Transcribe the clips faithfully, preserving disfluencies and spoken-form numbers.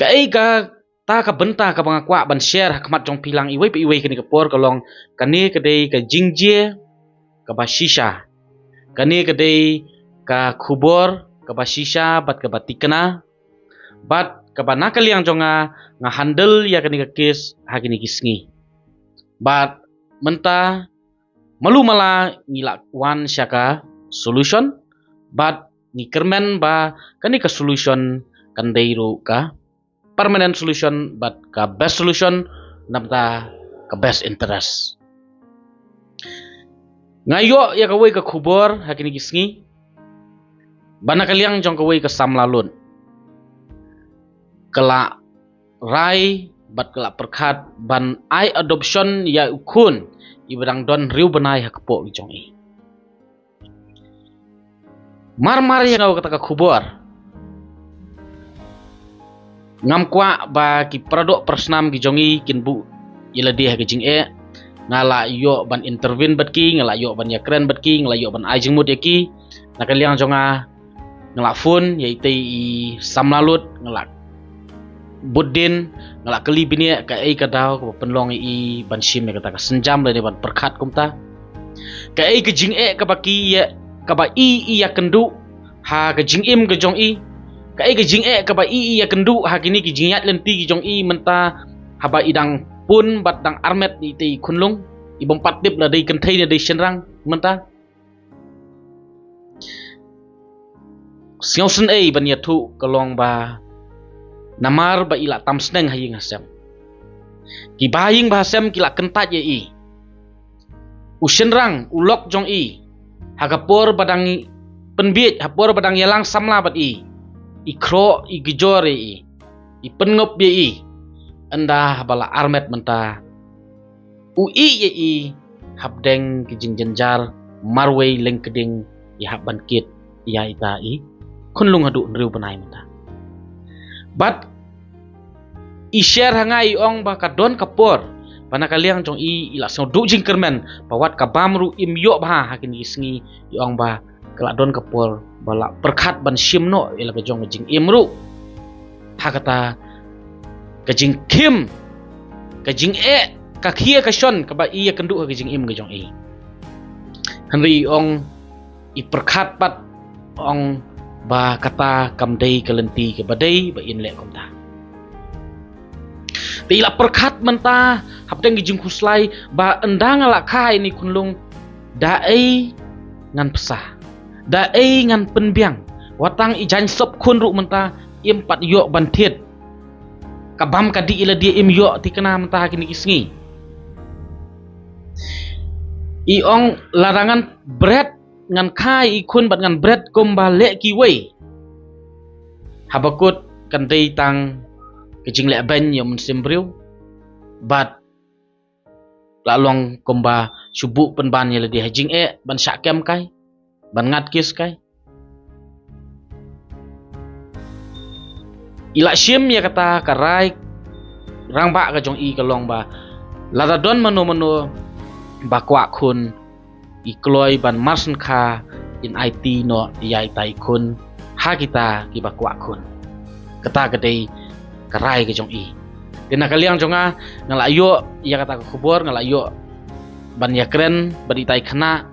Kaei kata ka bynta kaba nga kwah ban share ha khmat jong phi lang iwei pa iwei kane ka por ka long, kane ka dei ka jingjia kaba shisha. Kane ka dei ka khubor kaba shisha bad kaba tikna. Bad kaba na ka liang jong nga, nga handle ïa kane ka case ha kine ki sngi. Bad mynta malu mala ngi la wan sha ka solution. Bad ngi kyrmen ba kane ka solution kan dei ruh ka permanent solution bad ka best solution, namar ka best interest. Nga ïoh ïa kawei ka khubor ha kine ki sngi ba na ka liang jong kawei ka samla lut ka la rai bad ka la pyrkhat ban ai adoption ïa u khun iba dang don hynriew bnai ha kpoh ki jong i. Mar mar ïa nga kata ka khubor. Ngam kwah ba ki paradoh parasnam ki jong i kin buh ïa lade ha ka jingeh. Nga la ïoh ban intervene bad ki, nga la ïoh ban ïakren bad ki, nga la ïoh ban ai jingmut ïa ki. Na ka liang jong nga, nga la phone ïa itei i samla lut, nga la bud dien, nga la kylli bniah kaei ka daw kaba pynlong ïa i ban shim ïa kata ka sienjam lane ban pyrkhat kumta. Kaei ka jingeh kaba ki ïa, kaba i i ïakynduh ha ka jingim ka jong i. Kaei ka jingeh kaba i i ïakynduh ha kine ki jingïaid lynti ki jong i mynta haba i dang pun bad dang armet ïa itei i khunlung. I bym pat tip la dei kynthei ne dei shynrang mynta. Sngewsynei ban ïathuh ka long ba namar ba i la tam sneng ha ïing ha sem. Ki ba ïing ba ha sem ki la kyntait ïa i. U shynrang, u lok jong i, ha ka por ba dang pynbiej, ha por ba dang ïalang samla bad i, i khroh, i gijor ïa i, i pyngop ïa i. Ynda haba la armet mynta, u ïeh ïa i hapdeng ki jingjynjar marwei lyngkding, i hap ban kit ïa ita i khunlung haduh hynriew bnai mynta. Bad i share ha nga, i ong ba ka don ka por ba na ka liang jong i i la sngewduh jingkyrmen ba wat ka bam ruh im ïoh bha ha kine ki sngi. I ong ba ka la don ka por ba la pyrkhat ban shim noh ïa la ka jong ka jingim ruh ha kata ka jingkhim, ka jingeh, ka khia ka shon kaba i ïakynduh ha ka jingim ka jong i. Hynrei i ong, i pyrkhat pat, ong ba kata kam dei ka lynti kaba dei ba in leh kumta. Te i la pyrkhat mynta hapdeng ki jingkhuslai ba ynda nga la kha ïa ine i khunlung, da ei ngan pynsa, da ei ngan pynbiang. Wat tang i jaiñ sop khun ruh mynta im pat ïoh ban thied. Ka bam ka dih ïa lade im ïoh thikna mynta ha kine ki sngi. I ong lada ngan bret, ngan kha ïa i khun bad ngan bret kumba leh kiwei, haba kut kan dei tang ka jingleh beiñ ïa u mynsiem briew. Bad la long kumba shu buh pynban ïa lade ha jingeh ban shah kem kai, ban ngat kes kai. I la shim ïa kata ka rai rangbah ka jong i ka long ba lada don mano mano ba kwah khun, i kloi ban marsynkha in aiti noh ïa ita i khun ha kita kiba kwah khun. Kata ka dei ka rai ka jong i. Te na ka liang jong nga, nga la ïoh ïa kata ka khubor, nga la ïoh ban ïakren bad ita i khynnah.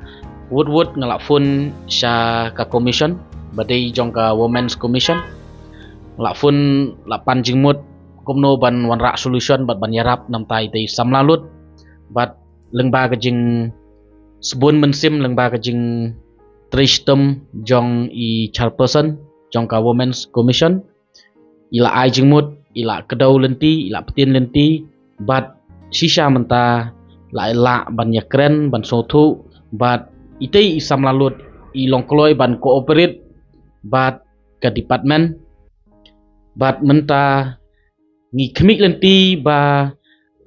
Wut wut nga la phone sha ka commission ba dei jong ka Women's Commission. Nga la phone, la pan jingmut kumno ban wanrah solution bad ban ïarap namar ita i samla lut. Bad lyngba ka jingsbun mynsiem, lyngba ka jingtrei shitom jong i chairperson jong ka Women's Commission, i la ai jingmut, i la kdew lynti, i la pyntieng lynti. Bad shisha mynta la, la ban ïakren, ban sngewthuh. Bad ita i samla lut i long kloi ban cooperate bad ka department. Bad mynta ngi khmih lynti ba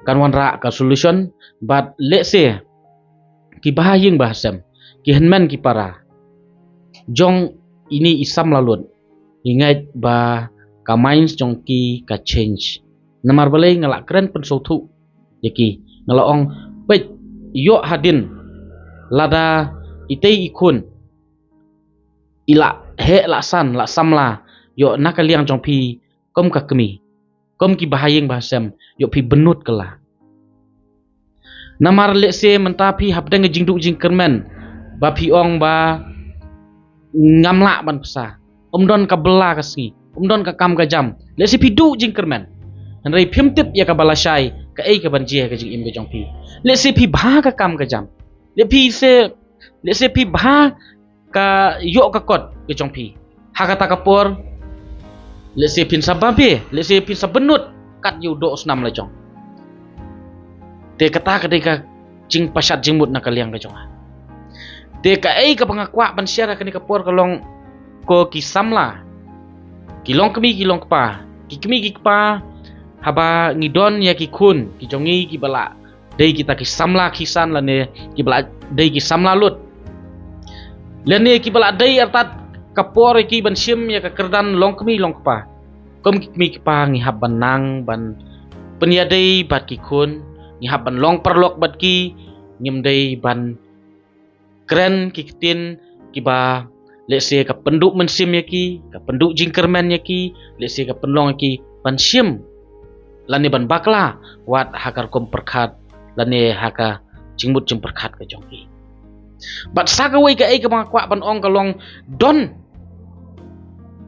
kan wanrah ka solution. Bad lehse kiba ha ïing ba ha sem, ki hynmen ki para jong ine i samla lut, ngi ngeit ba ka minds jong ki ka change. Namar balei nga la kren pynsngewthuh ïa ki, nga la ong, peit, ïoh hadien lada ita i khun i la heh la san, la samla, ïoh na ka liang jong phi kum ka kmie, Kum ki bahaïing bahasem, ïoh phi bynnud kylla. Namar lehse mynta phi hapdeng ka jingduh jingkyrmen, ba phi ong ba ngam lah ban pynsa. Ym don ka bylla ka sngi, ym don ka kam ka jam. Lehse phi duh jingkyrmen, hynrei phim tip ïa kaba lashai kaei kaban jia ka jingim ka jong phi. Lehse phi bha ka kam ka jam, lehse phi se, lehse phi bha ka ïoh ka kot ka jong phi. Ha kata ka por, lehse phin sa bam phi, lehse phin sa bynnud kat ïa u doh snam lajong. Te kata ka dei ka jingpashat jingmut na ka liang ka jong nga. Te kaei kaba nga kwah ban share ha kane ka por ka long, ko ki samla, ki longkmie ki longkpa, ki kmie ki kpa, haba ngi don ïa ki khun ki jong ngi kiba la dei kita ki samla kisan lane kiba la dei ki samla lut, lane kiba la dei artat ka por ïa ki ban shim ïa ka kyrdan longkmie longkpa. Kum ki kmie ki kpa ngi hap ban nang ban pynïadei bad ki khun, ngi hap ban long paralok bad ki, ngim dei ban kren ki ktien kiba lehse ka pynduh mynsiem ïa ki, ka pynduh jingkyrmen ïa ki, lehse ka pynlong ïa ki ban shim lane ban bakla wat ha ka rukom pyrkhat lane ha ka jingmut jingpyrkhat ka jong ki. Bad sa kawei kaei kaba nga kwah ban ong ka long, don,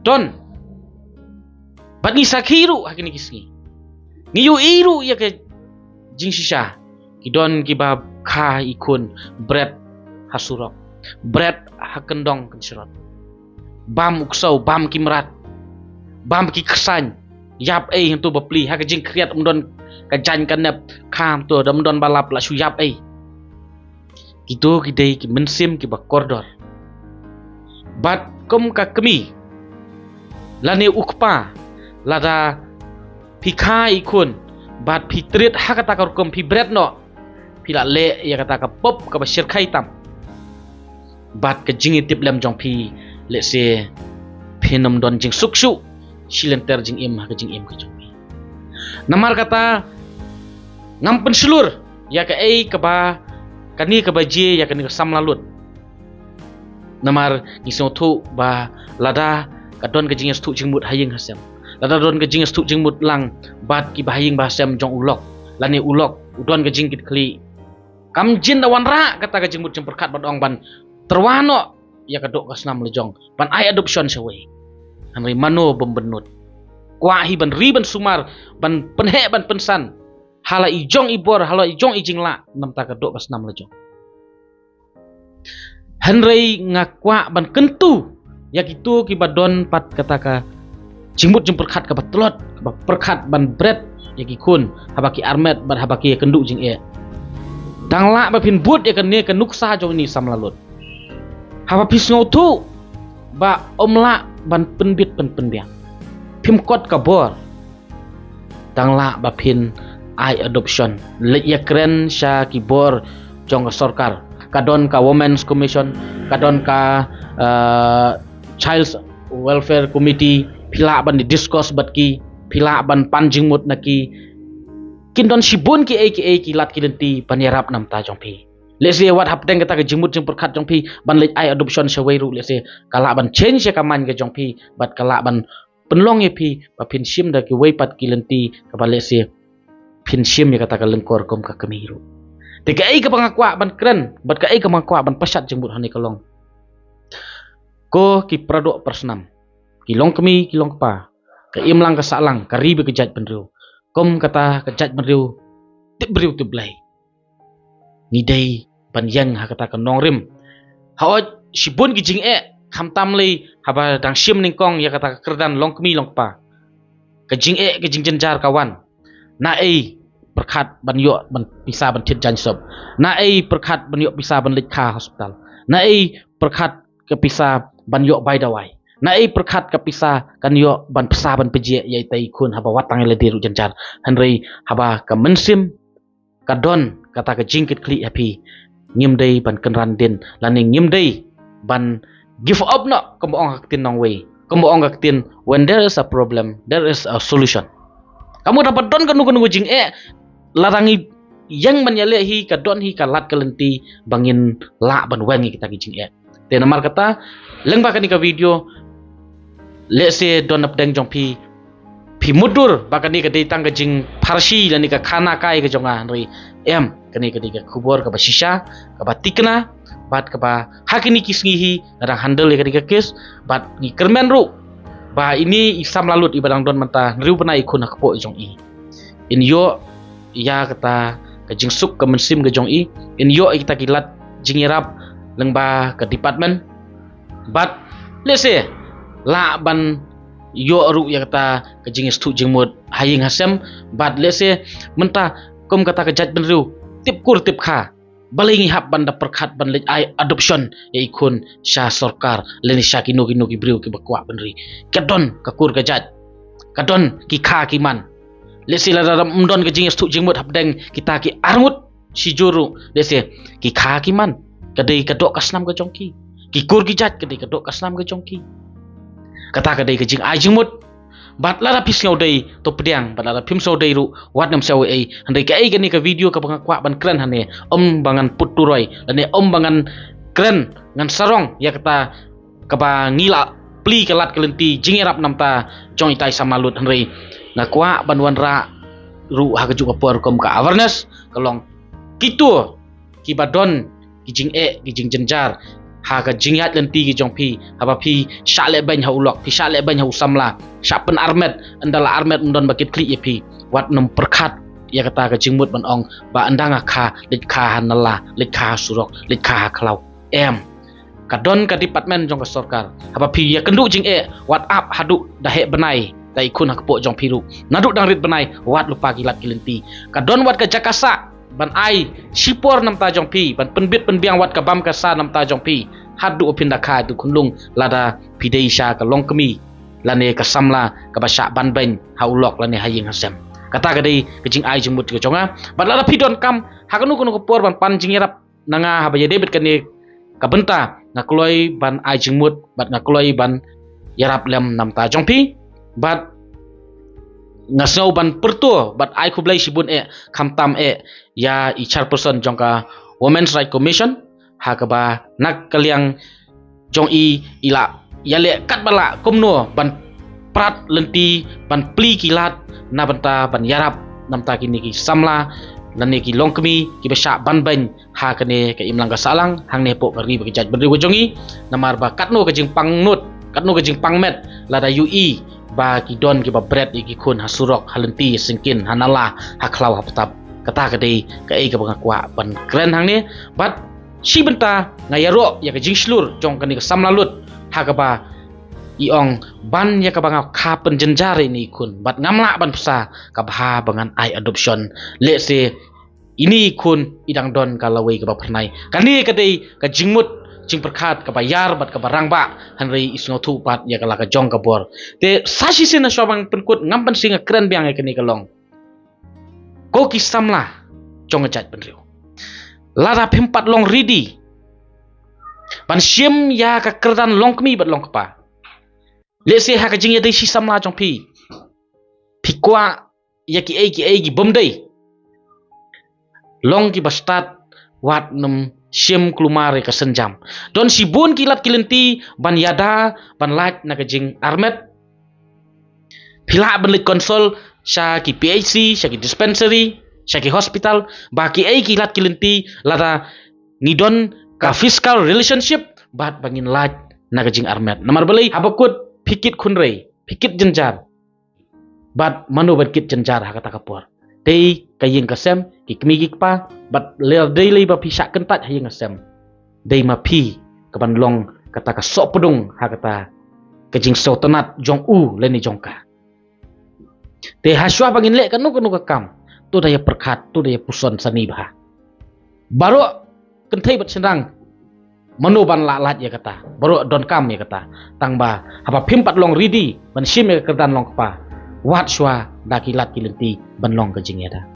don, bad ngi sakhi ruh ha kine ki sngi, ngi ïohi ruh ïa ka jingshisha. Ki don kiba kha i khun bret ha surok, bret ha kyndong kynshrot, bam u ksew, bam ki mrad, bam ki ksain, ïap ei hangto bapli, ha ka jingkhriat ym don ka jaiñ ka nep, kha hangto da ym don ba lap, la shu ïap ei. Kito ki dei ki mynsiem kiba kordor. Bad kum ka kmie lane u kpa, lada phi kha i khun bad phi treat ha kata ka rukom, phi bret noh, phi la leh ïa kata ka pop kaba shyrkhei tam. Bad ka jingïatiplem jong phi lehse phin ym don jingsuk shuh shi lynter jingim ha ka jingim ka jong phi. Namar kata ngam pynshlur ïa kaei kaba, kane kaba jia ïa kane ka samla lut. Namar ngi sngewthuh ba lada ka don ka jingïasngewthuh jingmut ha ïing ha sem, lada don ka jingïasngewthuh jingmut lang bad kiba ha ïing ba ha sem jong u lok, lane u lok u don ka jingkitkhlieh, kam jin da wanrah kata ka jingmut jingpyrkhat ban ong ban tyrwa noh ïa ka doh ka snam lajong, ban ai adoption shawei. Hynrei mano bym bynnud? Kwah hi ban ri ban sumar, ban pynheh ban pynsan ha la i jong i bor, ha la i jong i jinglah na bynta ka doh ka snam lajong. Hynrei nga kwah ban kyntu ïa kito kiba don pat kata ka jingmut jingpyrkhat kaba tlot, kaba pyrkhat ban bret ïa ki khun haba ki armet bad haba ki ïakynduh jingeh. Dang lah ba phin bud ïa kane ka nuksa jong ine i samla lut. Haba phi sngewthuh ba ym lah ban pynbit pynpynbiang, phim kot ka bor, dang lah ba phin ai adoption. Leit ïakren sha ki bor jong ka sorkar. Ka don ka Women's Commission, ka don ka, eh, Child's Welfare Committee, phi lah ban discuss bad ki, phi lah ban pan jingmut na ki. Kin don shibun kiei kiei ki lad ki lynti ban ïarap na bynta jong phi. Lehse wat hapdeng kata ka jingmut jingpyrkhat jong phi ban leit ai adoption shawei ruh, lehse ka lah ban change ïa ka mind ka jong phi bad ka lah ban pynlong ïa phi ba phin shim da kiwei pat ki lynti kaba lehse phin shim ïa kata ka lyngkor kum ka kmie ruh. Te kaei kaba nga kwah ban kren bad kaei kaba nga kwah ban pashat jingmut hangne ka long, ko ki paradoh parasnam, ki longkmie ki longkpa, ka imlang ka sahlang, ka ri bad ka jaitbynriew, kum kata ka jaitbynriew tip briew tip Blei, ngi dei ban ïeng ha kata ka nongrim. Hooid, shibun ki jingeh, khamtam lei haba dang shim nyngkong ïa kata ka kyrdan longkmie longkpa, ka jingeh ka jingjynjar ka wan. Naei pyrkhat ban ïoh ban pisa ban thied jaiñsop, naei pyrkhat ban ïoh pisa ban leit kha hospital, naei pyrkhat ka pisa ban ïoh bai dawai, naei pyrkhat ka pisa kan ïoh ban pisa ban pynjah ïa ita i khun haba wat tang ïa lade ruh jynjar. Hynrei haba ka mynsiem ka don kata ka jingkitkhlieh ha phi, ngim dei ban kynran dien lane ngim dei ban give up noh, kumba ong ka ktien nongwei, kumba ong ka ktien, "When there is a problem, there is a solution." Ka mut haba don kano kano ka jingeh, lada ngi ïeng ban ïaleh hi, ka don hi ka lad ka lynti ba ngin lah ban weng ïa kita ki jingeh. Te namar kata, lyngba kane ka video, lehse don napdeng jong phi, phi mutdur ba kane ka dei tang ka jingpharshi lane ka khana kai ka jong nga, hynrei em, kane ka dei ka khubor kaba shisha, kaba tikna, bad kaba ha kine ki sngi hi nga dang handle ïa kane ka kes, bad ngi kyrmen ruh ba ine i samla lut iba dang don mynta hynriew bnai i khun ha kpoh jong i, in ïoh ïa kata ka jingsuk ka mynsiem ka jong i, in ïoh ïa kita ki lad jingïarap lyngba ka department, bad lehse lah ban ïoh ruh ïa kata ka jingïasythuh jingmut ha ïing ha sem, bad lehse mynta kum kata ka jaitbynriew tip kur tip kha, balei ngi hap ban da pyrkhat ban leit ai adoption ïa i khun sha sorkar lane sha kino kino ki briew kiba kwah bynriew? Ka don ka kur ka jait, ka don ki kha ki man. Lehse lada ym don ka jingïasythuh jingmut hapdeng kita ki arngut shijur ruh, lehse ki kha ki man ka dei ka doh ka snam ka jong ki, ki kur ki jait ka dei ka doh ka snam ka jong ki. Kata ka dei ka jingai jingmut. Bad lada phi sngew dei to pdiang, bad lada phim sngew dei ruh wat nym sngew ei. Hynrei kaei kane ka video kaba nga kwah ban kren hangne, ym ba ngan put turoi lane ym ba ngan kren ngan sarong ïa kata kaba ngi la plie ka lad ka lynti jingïarap namar jong itai samla lut, hynrei nga kwah ban wanrah ruh ha kajuh ka por kum ka awareness, ka long kito kiba don ki jingeh ki jingjynjar ha ka jingïaid lynti ki jong phi, haba phi shah lehbeiñ ha u lok, phi shah lehbeiñ ha u samla, shah pynarmet, ynda la armet ym don ba kit khlieh ïa phi, wat nym pyrkhat ïa kata ka jingmut ban ong ba ynda nga kha, leit kha ha nala, leit kha ha surok, leit kha ha khlaw. Em, ka don ka department jong ka sorkar, haba phi ïakynduh jingeh wat ap haduh da heh bnai da i khun ha kpoh jong phi ruh, naduh dang rit bnai wat lypa ki lad ki lynti. Ka don wat ka jaka sah ban ai shipor namar jong phi, ban pynbit pynbiang wat ka bam ka sa namar jong phi, haduh ba phin da kha tu khunlung, lada phi dei sha ka longkmie lane ka samla kaba shah banbeiñ ha u lok lane ha ïing ha sem. Kata ka dei ka jingai jingmut ka jong nga. Bad lada phi donkam ha kano kano ka por ban pan jingïarap na nga haba ïadei bad kane ka bynta, nga kloi ban ai jingmut bad nga kloi ban ïarap lem namar jong phi. Bad nga sngew ban pyrto bad ai khublei shibun eh, khamtam eh ïa i chairperson jong ka Women's Right Commission, ha kaba na ka liang jong i, i la ïaleh katba lah kumno ban prat lynti, ban plie ki lad na bynta ban ïarap namar kine ki samla lane ki longkmie kiba shah banbeiñ ha kane ka imlang ka sahlang hangne hapoh ka ri bad ka jaitbynriew ka jong i. Namar ba katno ka jingpangnud, katno ka jingpangmet lada ïohi ba ki don kiba bret ïa ki khun ha surok, ha lynti, ha syngkien, ha nala, ha khlaw, ha btap. Kata ka dei kaei kaba nga kwah ban kren hangne. Bad shi bynta nga ïaroh ïa ka jingshlur jong kane ka samla lut, ha kaba i ong ban ïa kaba nga kha pynjynjar ïa ine i khun, bad ngam lah ban bsa, ka bha ba ngan ai adoption. Lehse ine i khun i dang don ka lawei kaba phyrnai. Kane ka dei ka jingmut jingpyrkhat kaba ïar bad kaba rangbah, hynrei i sngewthuh pat ïa ka la ka jong ka bor. Te sa shisien hashwa ban pynkut, ngam ban shu nga kren biang ïa kane ka long, ko ki samla jong ka jaitbynriew, lada phim pat long ready ban shim ïa ka kyrdan longkmie bad longkpa, lehse ha ka jingïadei shi samla jong phi, phi kwah ïa kiei kiei ki bym dei, long kiba stad, wat nym shim kulmar ïa ka sienjam. Don shibun ki lad ki lynti ban ïada, ban lait na ka jingarmet. Phi lah ban leit consult sha ki P H C, sha ki dispensary, sha ki hospital, ba kiei ki lad ki lynti lada ngi don ka physical relationship, bad ba ngin lait na ka jingarmet. Namar balei? Haba kut phi kit khunrei, phi kit jynjar, bad mano ban kit jynjar ha kata ka por? Dei ka ïing ka sem, ki kmie ki kpa, bad lada dei lei ba phi shah kyntait ha ïing ha sem, dei ma phi kaban long kata ka sohpdung ha kata ka jingsngewtynnat jong u lane jong ka. Te hashwa ba ngin leh kano kano ka kam, to da ïa pyrkhat, to da ïa puson sani bha. Baroh kynthei bad shynrang, mano ban lah lait ïa kata, baroh donkam ïa kata. Tang ba haba phim pat long ready ban shim ïa ka kyrdan longkpa, wat shuwa da ki lad ki lynti ban long ka jingïada.